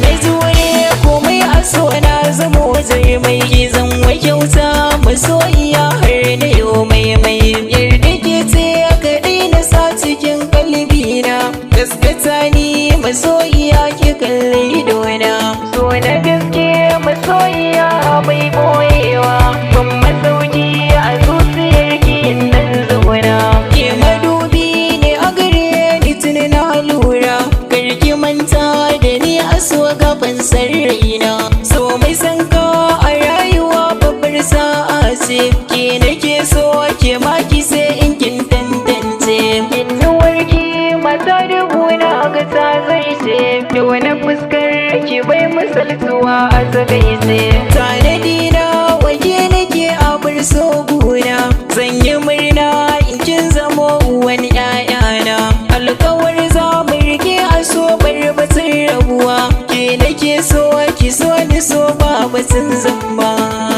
Na jure komai a so, na zamo mai gizon wa kyauta, masoyiya, har na yau mai mai yarda ke ce kaɗai na sa cikin kalbina. Gaskata ni, masoyiya, ki kalle idona. So na gaske, masoyiya, bai boyewa, ban masauki a zuciyar ki nan zauna. Ke madubi ne a gare ni, tuni na lura, karki manta da ni a so gaban raina. So mai san ka a rayuwa babbar sa'a ce. Ke nake so, ke maki sai in kin tantance. Inuwar ki mata dubu na ga ta zarce, da wani fuskar ki bai misaltuwa a takaice. Tanadi na waje nake a bar so guna, zan yi murna in kin zamo uwan 'ya'yana. Alkawar za mu rike a so, bar batun rabuwa. Ke nake so, ki so ni, so ba batun zamba.